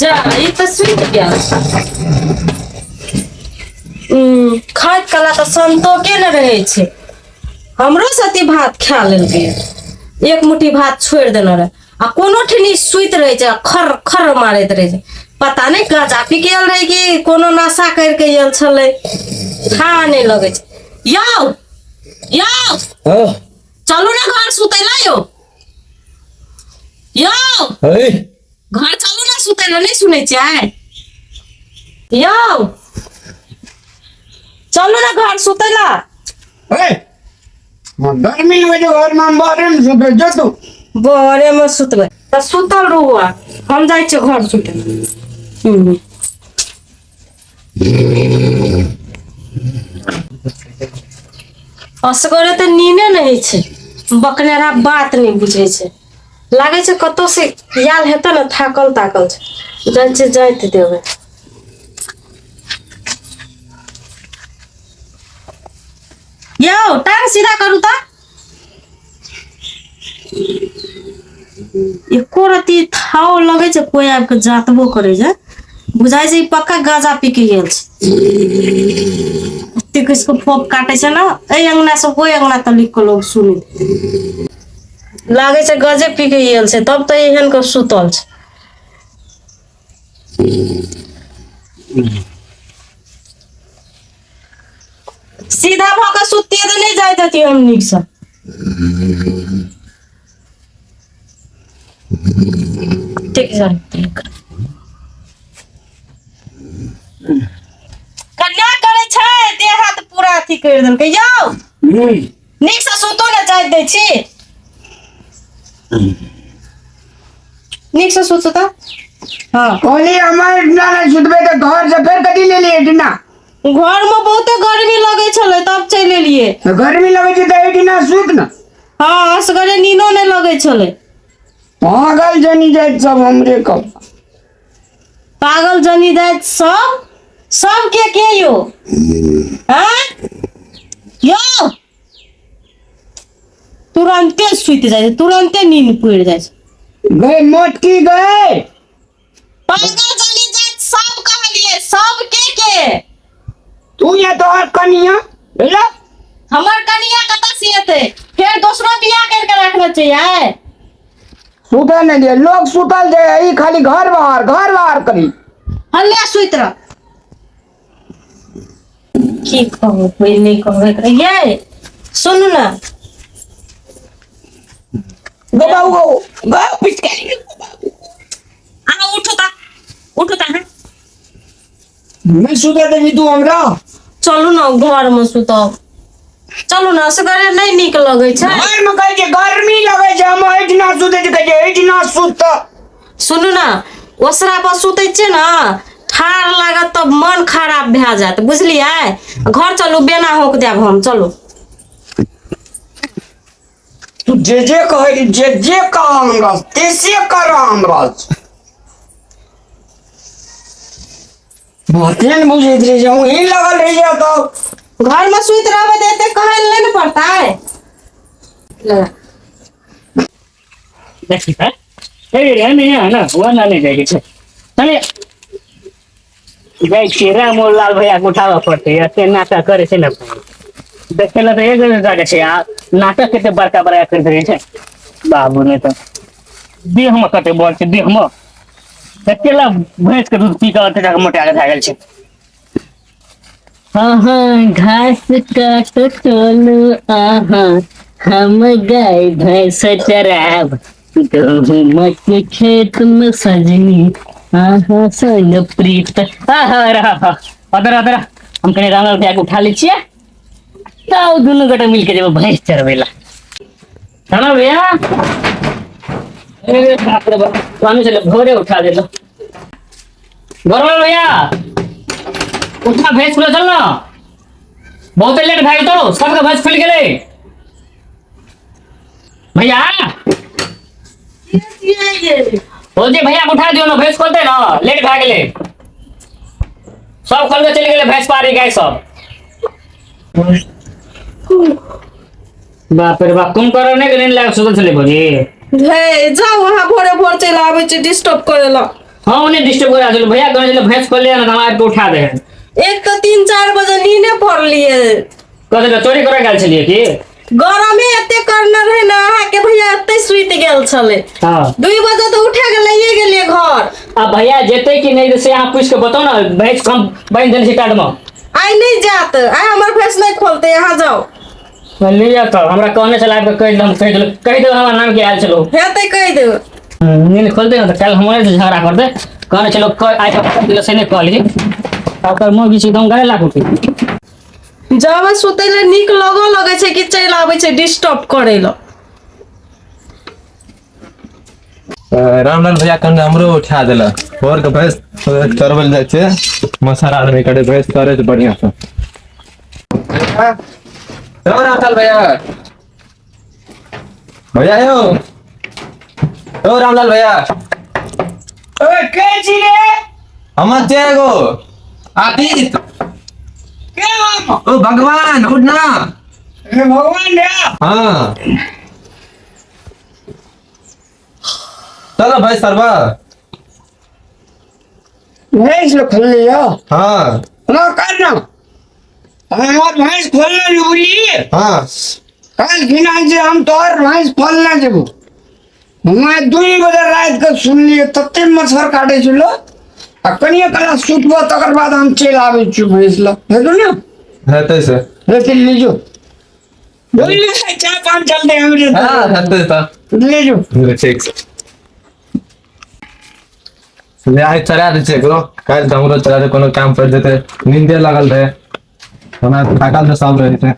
जा ई तऽ सुति गेल। खाइत कला तऽ संतोषे ने रहै छै। हमरो सती भात खा लेलकै, एक मुट्ठी भात छोड़ि देने रहे आ कोनो ठिनी सुति रहै छै आ खर खर मारैत रहै छै। पता नहि गाँजा पी के आयल रहै कि कोनो नशा करि के आयल छलै, खा नहि लगै छै। यौ यौ। हाँ। चलू ने घर सुतै ला यौ। यौ। हे। घर चलू ने सुतै ला, नहि सुनै छियै यौ? चलू ने घर सुतै ला। हे, गर्मी लगै छै घरमे, हम बाहरे मे सुतबै, जो तू। बहरे मे सुतबै तऽ सुतल रहू आ हम जाइ छियै घर सुतै। हूँ। असगरे तऽ नीने नहि होइ छै, बकनेरा बात नहि बुझै छै। लागै छै कतौ से आयल हेतै ने, थाकल ताकल छै। जाइ छियै, जाइत देबै। यौ, टांग सीधा करू तऽ। एको रत्ती थाव लगै छै कोइ आबि कऽ जातबो करै छै, बुझाइ छै ई पक्का गांजा पी के गेल छै। एतेक इसको फोप काटै छै ने, एहि अंगना से ओहि अंगना तक के लोग सुनै। लागै छै गजे पी के गेल छै, तब तऽ एहन के सुतल छै। सीधा भऽ कऽ सुतियै तऽ नहि जाइत हतियै हम नीकसँ। ठीक छै, कन्या करै छै, देह हाथ पूरा अथी करि देलकै यौ। नीकसँ सुतू ने, जाइत दै छी। नीकसँ सुतू तऽ। हँ। कहली हमर एहिठिना नहि सुतबै तऽ घर से फेर कथी लेलियै एहिठिना? घर में बहुते गर्मी लगै छलै, तब चलि एलियै। तऽ गर्मी लगै छै तऽ एहिठिना सुत ने। हँ, असगरे नीनो नहि लगै छलै। पागल जनी जाइत सब हमरे कप। पागल जनी जाइत सब, सबके के यौ? आँय यौ, तुरन्ते सुति जाइ छै, तुरन्ते नींद पड़ि जाइ छै। गए मोटकी गए। पागल जनी जाइत सब कहलियै, सबके के? तू या तोहर कनिया बुझल। हमर कनिया कतऽ से एतै? फेर दोसरो बियाह करि के रखने छियै। सुतल नहि दियै, लोग सुतल छै, ई खाली घर बाहर करी। हल्ले सुति रह। की कहू, कोई नहि कहबै एकरा। ये सुनू ने। गो बाबू गो गो पिचकारी। अहाँ उठू तऽ, उठू तऽ अहाँ। नहि सुतै देबही तू हमरा? चलू ने घर मे सुतब, चलू ने, असगरे नहि नीक लगै छै। घर मे कहै छै गर्मी लगै छै, हम एहिठिना सुतै छी, कहै छै एहिठिना सुत। सुनू ने, ओसरा पर सुतै छियै ने, ठाढ़ लागत तऽ मन खराब भए जायत, बुझलियै? घर चलू, बेना होक देब हम, चलू। तू जे जे कहै, जे जे कह हमरा ते से कर हमरा। बाते ने बुझैत रहै छै, वहीं लगल रहि जा तब। घर में सुति रहबै तऽ एते कहै लए नहि ने पड़तै। लगा। देखी तऽ हे रे, नहीं है ना वो ना नहीं जाएगी छै। अरे जाइ छियै, राम लाल भैया के उठाबऽ पड़तै। एते नाटक करै छै ने, देखै लए तऽ एक जाके छै आ नाटक कते बड़का बड़का करैत रहै छै बाबू। नहि तऽ देहमे कते बल छै, देहमे अकेला भैंस के दूध पी कऽ एते जाके मोटा के भए गेल छै। हाँ हाँ, घास काट चलू आहा, हम गाय भैंस चराब, गहूमक खेत में सजनी आहा संग प्रीत। आहा रहा अदर अदर, हम कनि रामलाल भैया के उठा लै छियै, तब दुनू गोटे मिलके जेबै भैंस चरबै ला। रामलाल भैया, अरे बाप रे बाप, स्वामी से भोरे उठा देलो। गौरव भैया, उठा, भैंस खुले, चल ना, बहुत लेट भए गेल तो सबके भैंस खुलि गेलै भैया। ओ जे भैया के उठा दियौ ने, भैंस खोलते ना। गेलै, सब खोल के चलि गेलै भैंस पारी गाय सब। बाप रे बाप, कुम्भकर्ण नहि नींद लागि सुतल छलै भौजी। हे जाउ अहाँ, भोरे भोर चलि आबै छी डिस्टर्ब करे ला। हाँ, उन्हें डिस्टर्ब करा छलै भैया, कहने छलै भैंस खोल लिया ना, हम आबि के उठा दे। एक तऽ 3-4 बजे नीने पड़लियै। कहै चोरी करे गेल छलियै की? गरमे एते करने रहे ने अहाँके भैया, एते सुति गेल छलै। 2 बजे तऽ उठे गेलैये गेलियै घर। आ भैया जेतै कि नहि से अहाँ पूछि के बताउ ने, भैंस कम बान्हि देने छै टाट मे। आइ नहि जायत, आइ हमर भैंस नहि खोलतै, अहाँ जाउ। लिअ तऽ हमरा कहने छल आबि कऽ कहि देब, हम कहि देलहुँ, कहि देब हमरा नाम के आयल छलौ। हेतै कहि देब। नींद खोलतै ने तऽ काल्हि हमरे से झगड़ा करतै। कहने छलौ आइ कऽ देलक से नहि कहली, ओकर मुँह बीच एकदम गले लाग उठै। जब सुतै लए नीक लगऽ लगै छै कि चलि आबै छै डिस्टर्ब करै लए। रामलाल भैया कने हमरो उठा देलक। भोर के भैंस चरबै लए जाइ छै, मसाला आदमी करे भैंस चरै छै बढ़िया से। यौ रामलाल भैया, भैया यौ, यौ रामलाल भैया। ओए के छी रे? हमर छै एगो आदित्य। के हम? ओ भगवान, उठ ना। हे भगवान रे। हाँ चलो भाई सरवा। भैंस लो खोल लियो। हाँ। ना कर ना, हमार भैंस खोलना नहीं बुझलिए। हाँ। काल खिना जे हम तोहर भैंस खोलना जेबो। हमरा 2 बजे रात के सुनलिए तते मच्छर काटे छलो, आ कनिए कला सुतबो तकर बाद हम चलि आबै छी भैंस लग। हेतौ ने? हेतै से। हेतै, ले जो। बुझलिए, चाय पान चलते हमरे। हाँ, हेतै तऽ। ले जो। ठीक छै। ले आइ चढ़ा दै छियै एकरो, काल्हि तऽ हमरो चढ़ा दे, कोनो काम पड़ि जेतै। नींदे लागल रहै हमरा, थाकल तऽ सब रहै छै।